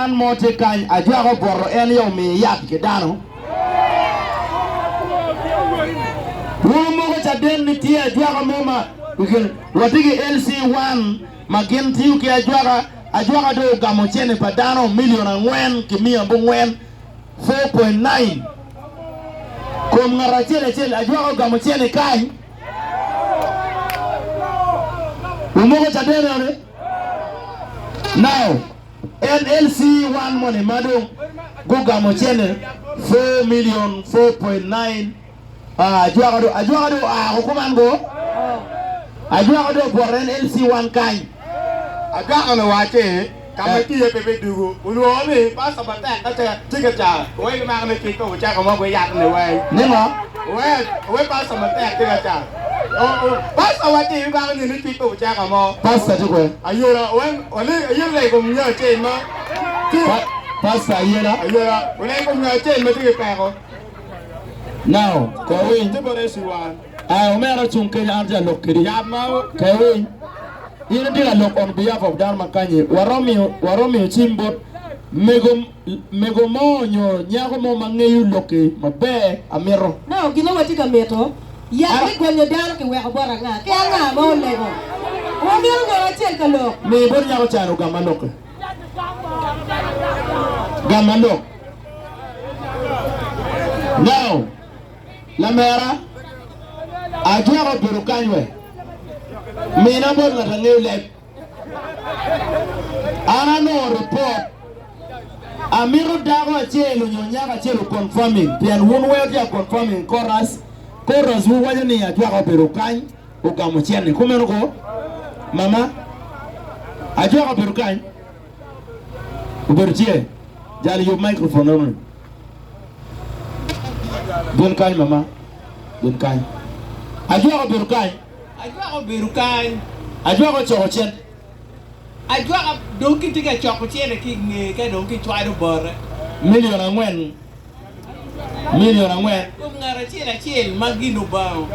LC1 mo tye kany ajwaka obwoto en aye omiyo yat ki dano. Wun wumoko caden ni tye ajwaka mo ma watye ki LC1 ma gin tiyo ki ajwaka, ajwaka dong ogamo cene pa dano milion angwen ki miya abongwen, 4.9, kom ngat acel acel ajwaka ogamo cene kany. Wumoko caden eno ni? Now, en LC1 moni ma dong gugamo cene 4 million 4.9 ajwaka dong ajwaka dong oa ko kuman go ajwaka dong obwoto en LC1 kany. Ajwaka ni owacci, Ka ma itiye pe bidwogo. Olwongo ni, Pastor matek ka ce tye ka car, wek gimako ni cik pe wucako mo guyat ni weng. Ni ngo? Wek, wek pastor matek tye ka car. Pastor wacci ibimako ni ni cik pe wucako mo. Pastor tye kwe? Ayela, wek, wale, ayela i kom nyo acel ma tye. Pastor Ayela? Ayela, wale i kom nyo acel ma tye ki peko. Now, ko winy. Tye bot SC1. Ai, omera ocung kenyo an atye ka lok kedi. Yat ma. Ko winy. In itye ka lok on behalf of dano ma kanyi, waromo miyo cim bot mego mego mo nyo nyako mo ma ngeyo lokki maber amito. No, gin ma watye ka mito, yat me gonyo dano kiweko bot anga? Ki anga ma olego? Wamito ngat acel ka lok. Mi bot nyako ca ni ogamma lokke. Gamma lok. Now, lamera, ajwaka obedo kany we. Mina bot ngat angeyo leb. An anongo report amito dako acel onyo nyako acel o confirming pien wun weng wutye ka confirming chorus, chorus wu waco ni ajwaka obedo kany ogamo cene kumeno ko mama ajwaka obedo kany obedo tye jal yub microphone eno ni bin kany mama bin kany ajwaka obedo kany. Ajwaka obedo kany. Ajwaka ocoko cente. Ajwaka dong kitye ka coko cente ki i ngeye ka dong kicwalo bote. Milion angwen. Milion angwen. Kom ngat acel acel ma gin obango.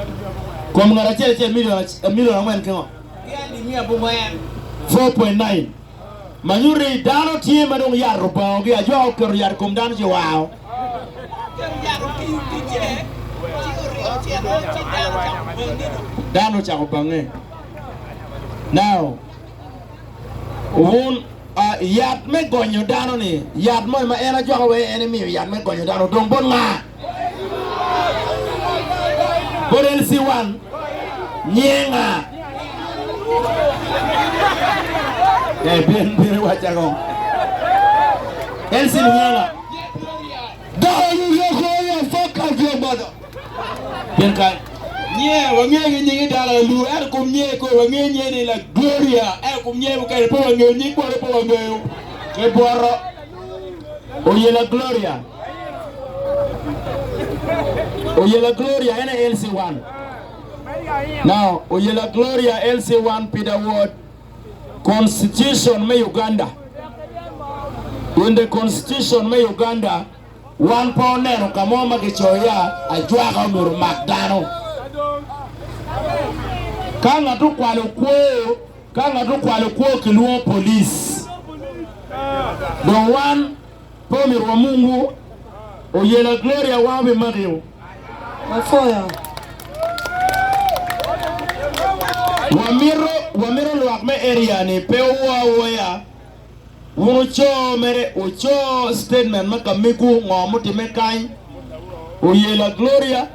Kom ngat acel acel milion angwen ki ngo? Ki alip miya abongwen. 4.9 Ma nyuto ni dano tye ma dong yat obangogi, ajwaka oketo yat i kom dano ci oao. Oketo yat otiyo ticce, ci oringo ocito, ci dano ocako bange dong. Dano ocako bange. Now, wun, yat me gonyo dano-ni, yat moni ma en ajwaka weko en emiyo yat me gonyo dano odong bot nga? Bot LC1 nyinge nga? Eh, bin, bin iwacca kong. LC ni nyinge nga? Doyo fuck out your mother. Bin kany. Nye, wange ki nyingi dala elu, ento kom nye ko wange nye ni la Gloria, ento kom nye mukene pe wangeyo, nying bote pe wangeyo. Ki bwoto. Oyela Gloria. Oyela Gloria en aye LC1. Now, Oyela Gloria LC1 Pida Ward Constitution me Uganda. In the Constitution me Uganda, wan pe oneno ka mo ma kicoyo ya ajwaka omyero omak dano. Ka ngat okwalo kwo, Ka ngat okwalo kwo kilwongo police. Dong wan pe omyero wamungu Oyela Gloria wan obimakiwu. Wapwoyo. Wamito wamito lwak me area ni pe owoo awoya wun wuco mere wuco statement ma kamegwu ngo mutime kany Oyela Gloria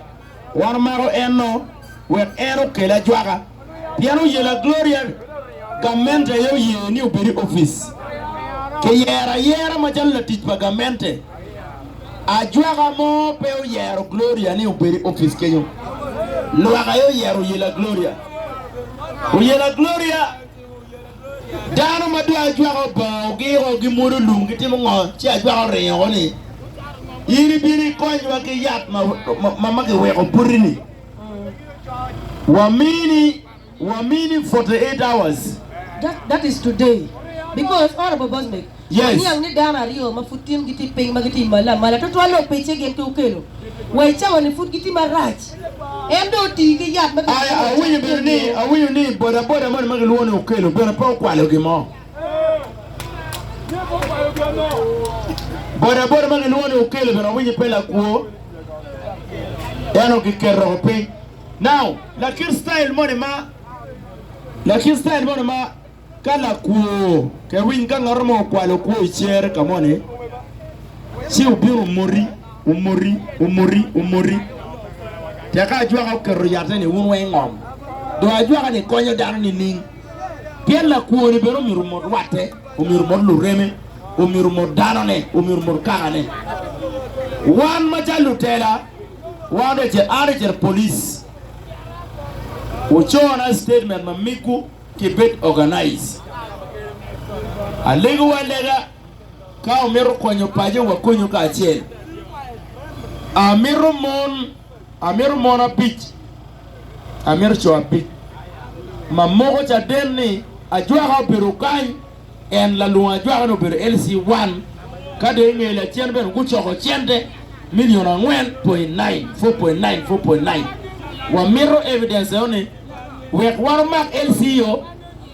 Wan omako en-no wek en okel ajwaka, pien oyela Gloria gamente aye oye ni obed i opic. Kiyero ayera macalo latic pa gamente. Ajwaka mo pe oyero Gloria ni obed i opic kenyo. Lwak aye oyero oyela Gloria. Oyela Gloria Dano ma dong ajwaka obango giko gimwodo lum gitimo ngo ci ajwaka oringo woko ni in ibino ikonywa ki yat ma kiweko boti ni wamini wamini 48 hours. That, that is today because Honorable Bosmic Yes. Waniang ni dano aryo ma pud tin gitye piny ma gitye malo amala tutwal opice gin ki Okello wa i cawa ni pud gitye marac. En dong oti ki yat ma Ai, awinyo bene ni, awinyo ni boda boda moni ma gilwongo ni Okello bene pe okwalo gin mo. Bodaboda ma gilwongo ni Okello bene wawinyo pe lakwo ento giketo piny. Now, lakit style moni ma lakit style moni ma ka lakwo ke winy ka ngat mo okwalo kwo i cere ka moni ci obino omoti omoti omoti omoti teka ajwaka oketo yatte ni wun weng ingom dong ajwaka ni konyo dano nining? Pien lakwo-ni bene omyero omot rwatte, omyero omot lureme, omyero omot danone, omyero omot kakane. Wan macalo lutela, wan dong an ecito police, wucona statement ma migwu ki bed organize. Alegowu alega ka wumito konyo paco wakonyu kacel. Amito mon, amito mon abic. Amito co abic ma moko caden ni ajwaka obedo kany, en lalwongo ajwaka-ni obedo LC1, ka dong inge lacen bene gucoko cente million 4.9, 4.9, 4.9. Wamito evidence eno ni wek wan omak LC-o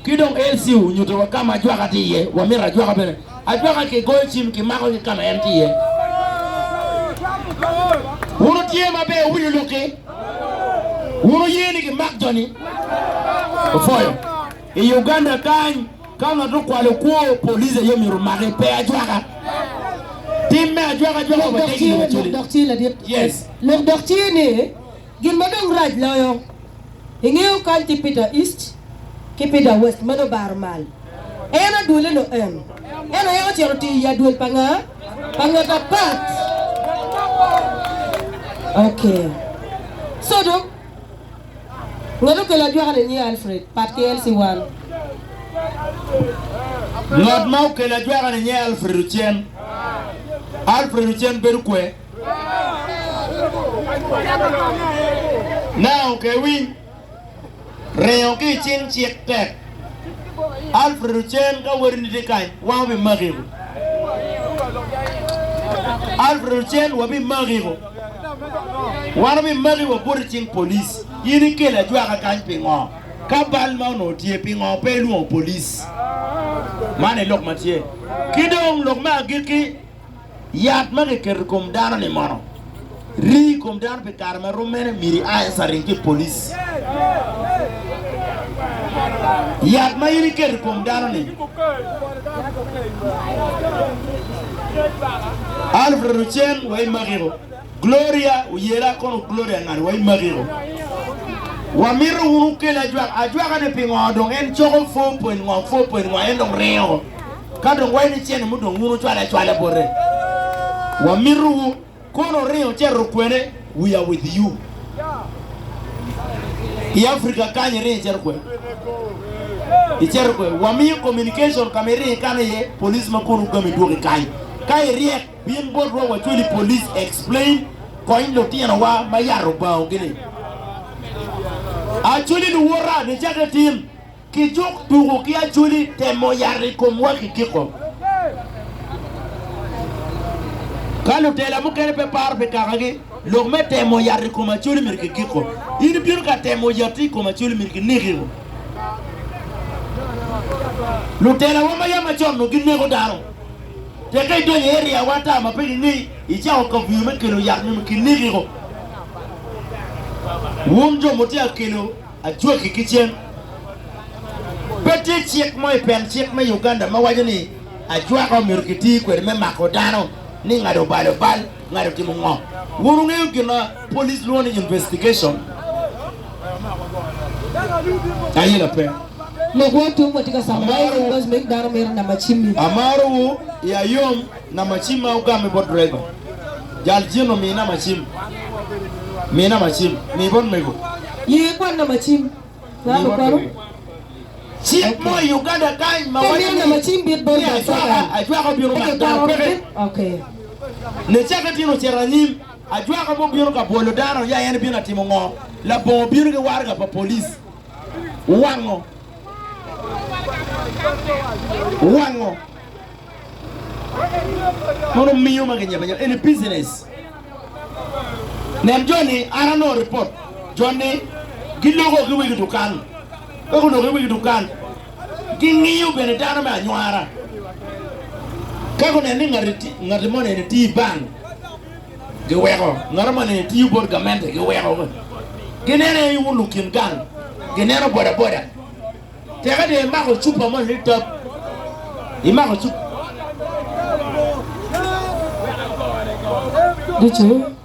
ki dong LC onyutowa ka ma ajwaka tye iye, wamito ajwaka bene. Ajwaka kigoyo cim kimako ki ka ma en tye iye. Wun wutye maber wuwinyo lok-ki? Wun wuye ni kimak joni? Opwoyo. I Uganda kany, ka ngat okwalo kwo, police aye myero omaki, pe ajwaka. Tim me ajwaka ajwaka Lok dok overtaking tye, lok actually. dok tye ladit. Yes. Lok dok tye ni, gin ma dong rac loyo, ingeyo kany tye Peter East ki Peter West meno obaro mal. En adwole no en. En aye ocito otiyo i adwol pa nga? Pa ngat apat. Ok. So dong, ngat okelo ajwaka ni nyinge Alfred, pat ki LC wan. Ngat ma okelo ajwaka ni nyinge Alfred Ocen. Alfred Ocen bedo kwe. Now, ke winy. Ringo ki i cing cik tek. Alfred Ocen ka wodini tye kany, wan wabimakiko. Alfred Ocen wabimakiko. Wan wabimaki waboti i cing police. In ikelo ajwaka kany pingo? Ka bal ma onongo tye pingo pe ilwongo police? Man aye lok ma tye. Ki dong lok me agikki. Yat ma kiketo i kom dano-ni mono rii i kom dano pi kare ma rom mene? Myero ia answering ki i polic. Yat ma in iketo i kom dano-ni. Alfred Ocen wa imakiko. Gloria oyela kono Gloria ngani wa imakiko. Wamito wun wukel ajwaka. Ajwaka-ni pingo dong en coko 4 ngo 4 ngo en dong ringo. Ka dong wayo ni cente mudong wun wucwale acwala bote, wamitowu. Kono oringo ocito kwene? We are with you. I Africa kany iringo icito kwe? Icito kwe? Wamiyo communication ka ma iringo ikano iye, police ma kunu gami dwoki kany. Ka iryek, bin botwa wacwali police explain, kony lutinowa ma yat obangogi-ni. Acholi luwota, nicakke tin. Kijuk tuku ki Acholi temo yat i komwa kigiko. Ka lutela mukene pe paro pi kakagi, lok me temo yat i kom Acholi myero kigiko. In ibino ka temo yatti i kom Acholi myero kineki. Lutelawa ma yam macon onongo gineko dano. Teke idonyo i area wa ata ma pe kingeyi, icako kavuyo me kelo yat myero kineki. Wun jo mutye ka kelo Ajwaki ki cen. Pe tye cik mo i pen cik me Uganda ma waco ni ajwaka omyero kiti kwede me mako dano ni ngat obalo bal, ngat otimo ngo. Wun wungeyo gin ma police lwongo ni investigation? Ayela pe. Lok wa tung watye ka summarizing because meg dano mito namba cimmi. Amarowu i ayom namba cim ma wugamo bot driver. Jal Jin omi namba cim. Mi namba cim. Mi bot mego. Ye kwan namba cim. Nga Mi bot lukwano? mego. Cik mo i Uganda kany ma Pe waco mito ni namba cim bit bot ni ajwaka ajwaka obino Pe mak dano kikwano peke. Okay. Nicake tin ocito anyim, ajwaka mo bino ka bwolo dano ya en bino atimo ngo? Labongo bino ki waraga pa police. Wango. Wango. Mono miyo ma ginyebo anyeba eni business. Nen joni an anongo report joni giloko ki wegi dukan ka guloko ki wegi dukan gingiyo bene dano me anywara. Ka guneno ni ngati moni eni tiyo i bank, giweko. Ngat moni eni tiyo bot gamente, giweko. Gineno en wun lukin gang, gineno bodaboda. Teke dong imako cupa moni ni tap, imako cupa. Ducu.